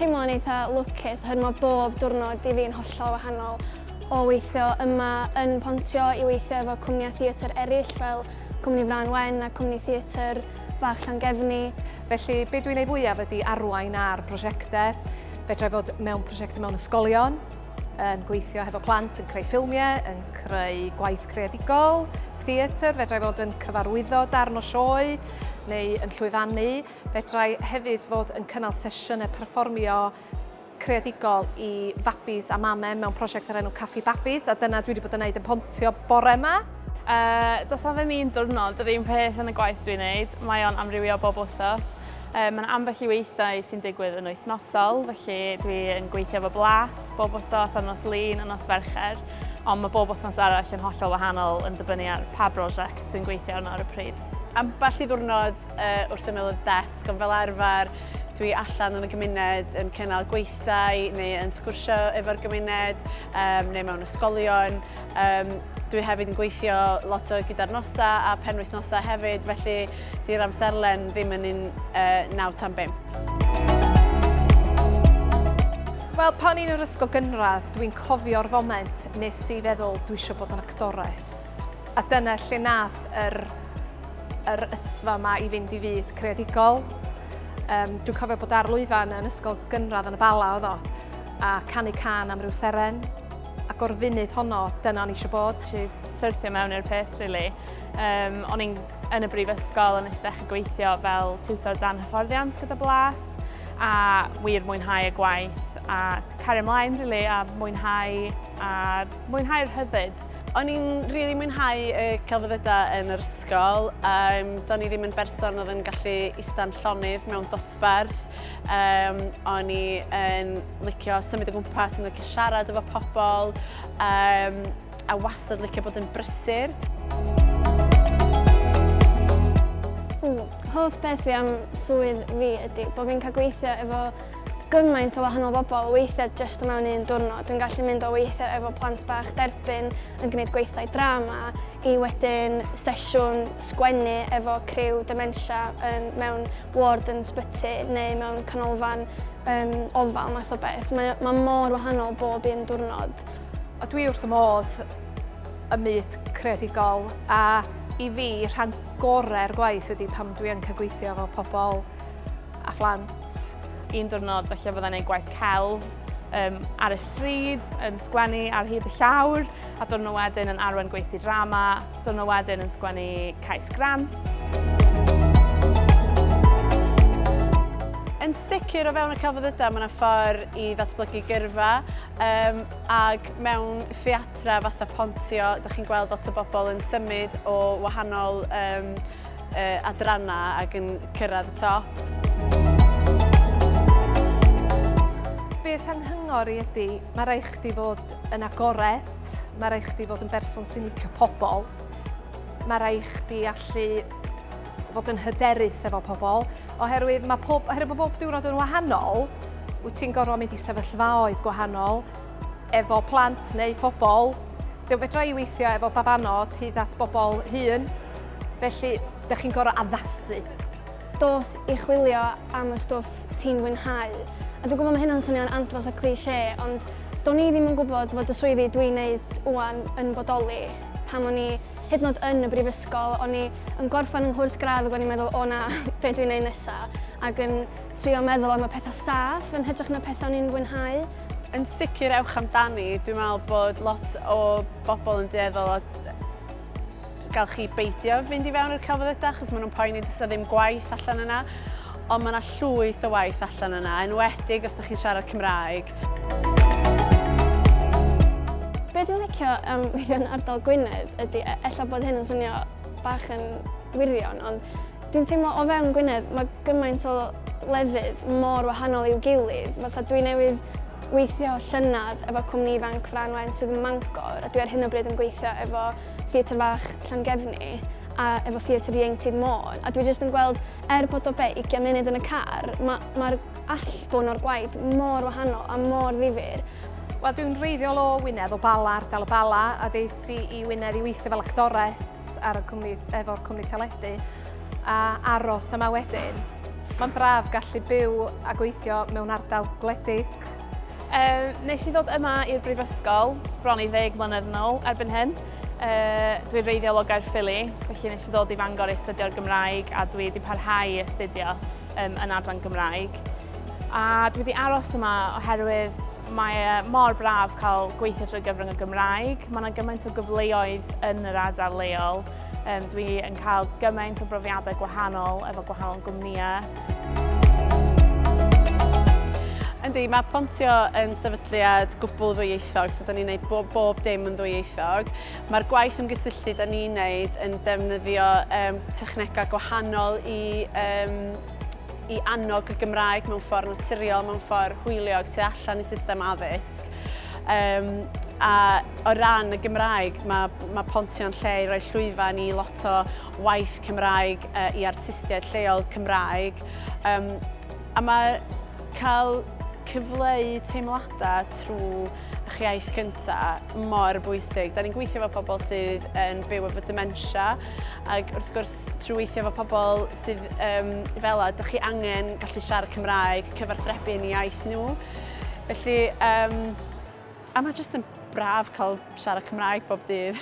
teimlo'n eitha lwcus oherwydd mae bob diwrnod i fi'n hollol wahanol o weithio yma yn Pontio i weithio efo cwmnïau theatr eraill fel Cwmni Frân Wen a Cwmni Theatr Fach Llangefni. Felly, be dwi'n ei fwyaf ydy arwain ar brosiectau. Fedra i fod mewn prosiectau mewn ysgolion, yn gweithio hefo plant, yn creu ffilmiau, yn creu gwaith creadigol, theatr, fedra i fod yn cyfarwyddo darn o sioe neu yn llwyfannu. Fedra i hefyd fod yn cynnal sesiynau perfformio creadigol i fabis a mame mewn prosiect o'r enw Caffi Babis, a dyna dwi wedi bod yn neud yn Pontio bore yma. Does 'na ddim un diwrnod yr un peth yn y gwaith dwi'n neud, mae o'n amrywio bob wsos. Mae 'na ambell i weithdai sy'n digwydd yn wythnosol, felly dwi yn gweithio efo Blas bob wsos ar nos Lun a nos Fercher, ond mae bob wythnos arall yn hollol wahanol yn dibynnu ar pa brosiect dwi'n gweithio arno ar y pryd. Ambell i ddiwrnod wrth ymyl y desg, ond fel arfer dwi allan yn y gymuned yn cynnal gweithdai neu yn sgwrsio efo'r gymuned um, neu mewn ysgolion. Um, dwi hefyd yn gweithio lot o gyda'r nosa a penwythnosau hefyd, felly di'r amserlen ddim yn un 9 tan 5. Wel, pan i'n yr ysgol gynradd, dwi'n cofio'r foment nes i feddwl dwi eisiau bod yn actores. A dyna lle nath yr, yr ysfa yma i fynd i fyd creadigol. Um, dwi'n cofio bod ar lwyfan yn ysgol gynradd yn y Bala oedd o, a canu cân am ryw seren. Ac o'r funud honno, dyna o'n i eisiau bod. Nes i syrthio mewn i'r peth, really. Um, o'n i'n yn y brifysgol a nes i ddechrau gweithio fel tiwtor dan hyfforddiant gyda Blas a wir mwynhau y gwaith a cario ymlaen really, a mwynhau a mwynhau'r rhyddid. O'n i'n rili really mwynhau y celfyddydau yn yr ysgol. Um, do'n i ddim yn berson oedd yn gallu ista'n llonydd mewn dosbarth. Um, o'n i yn licio symud o gwmpas, yn licio siarad efo pobl. Um, a wastad licio bod yn brysur. Hoff beth fi am swydd fi ydy bod fi'n cael gweithio efo gymaint o wahanol bobl, weithiau jyst o mewn un diwrnod. Dwi'n gallu mynd o weithio efo plant bach derbyn yn gwneud gweithdai drama i wedyn sesiwn sgwennu efo criw dementia yn, mewn ward yn sbyty neu mewn canolfan um, ofal math o beth. Mae, mae mor wahanol bob un diwrnod. A dwi wrth y modd ym myd creadigol a i fi rhan gorau'r gwaith ydy pan dwi yn cael gweithio efo pobl a phlant. Un diwrnod falle fyddai'n gwneud gwaith celf um, ar y stryd, yn sgwennu ar hyd y llawr, a diwrnod wedyn yn arwain gweithdy drama, diwrnod wedyn yn sgwennu cais grant. Yn sicr o fewn y celfyddydau mae yna ffordd i ddatblygu gyrfa. Um, ag mewn theatra fatha Pontio, dych chi'n gweld lot o bobl yn symud o wahanol um, uh, adrannau ac yn cyrraedd y top. Be sy'n nghyngor i ydy, mae rhaid chdi fod yn agored, mae rhaid chdi fod yn berson sy'n licio pobl, mae rhaid chdi allu fod yn hyderus efo pobl, oherwydd mae pob, oherwydd bod bob diwrnod yn wahanol, wyt ti'n gorfod mynd i sefyllfaoedd gwahanol efo plant neu phobl. So, fedra i weithio efo babanod hyd at bobl hŷn, felly dych chi'n gorfod addasu. Dos i chwilio am y stwff ti'n fwynhau. A dwi'n gwybod mae hynna'n swnio'n andros o cliché, ond do'n i ddim yn gwybod fod y swyddi dwi'n neud ŵan yn bodoli pan o'n i hyd yn oed yn y brifysgol, o'n i yn gorffen yng nghwrs gradd ac o'n i'n meddwl, o na, be dwi'n neud nesa? Ac yn trio meddwl am y pethau saff yn hytrach na pethau o'n i'n fwynhau. Yn sicr ewch amdani, dwi'n meddwl bod lot o bobl yn dueddol o gael chi beidio fynd i fewn i'r celfyddydau achos maen nhw'n poeni does 'na ddim gwaith allan yna. Ond mae yna llwyth o waith allan yna, enwedig os ydych chi'n siarad Cymraeg. Be dwi'n licio am weithio yn ardal Gwynedd ydy, e, ella bod hyn yn swnio bach yn wirion, ond dwi'n teimlo o fewn Gwynedd mae gymaint o lefydd mor wahanol i'w gilydd. Fatha dwi newydd weithio llynedd efo cwmni ifanc Frân Wen sydd ym Mangor a dwi ar hyn o bryd yn gweithio efo Theatr Fach Llangefni a efo Theatr Ieuenctid Môn a dwi jyst yn gweld er bod o be 20 munud yn y car mae'r ma allbwn o'r gwaith mor wahanol a mor ddifyr. Wel, dwi'n wreiddiol o Wynedd, o Bala, ardal y Bala, a ddes i i Wynedd i weithio fel actores ar y cwmni, efo'r cwmni teledu, a aros yma wedyn. Mae'n braf gallu byw a gweithio mewn ardal gwledig. Um, nes i ddod yma i'r brifysgol bron i ddeg mlynedd yn ôl erbyn hyn. Uh, dwi'n reiddiol o Gaerffili, felly nes i ddod i Fangor i astudio'r Gymraeg a dwi wedi parhau i astudio um, yn adran Gymraeg. A dwi wedi aros yma oherwydd mae e mor braf cael gweithio drwy gyfrwng y Gymraeg. Mae yna gymaint o gyfleoedd yn yr ardal leol. Um, dwi yn cael gymaint o brofiadau gwahanol efo gwahanol gwmnïau. Yndi, mae Pontio yn sefydliad gwbl ddwyieithog, so da ni'n gwneud bob, bob dim yn ddwyieithog. Mae'r gwaith ymgysylltu da ni'n gwneud yn defnyddio um, technegau gwahanol i, um, i annog y Gymraeg mewn ffordd naturiol, mewn ffordd hwyliog tu allan i system addysg. Um, a o ran y Gymraeg, mae, mae Pontio'n lle i roi llwyfan i lot o waith Cymraeg uh, i artistiaid lleol Cymraeg. Um, a mae cael cyfleu teimladau trwy eich iaith cyntaf mor bwysig. Da ni'n gweithio efo pobl sydd yn byw efo dementia ac wrth gwrs trwy weithio efo pobl sydd um, fel a, dych chi angen gallu siarad Cymraeg, cyfarthrebu yn iaith nhw. Felly, um, a mae jyst yn braf cael siarad Cymraeg bob dydd.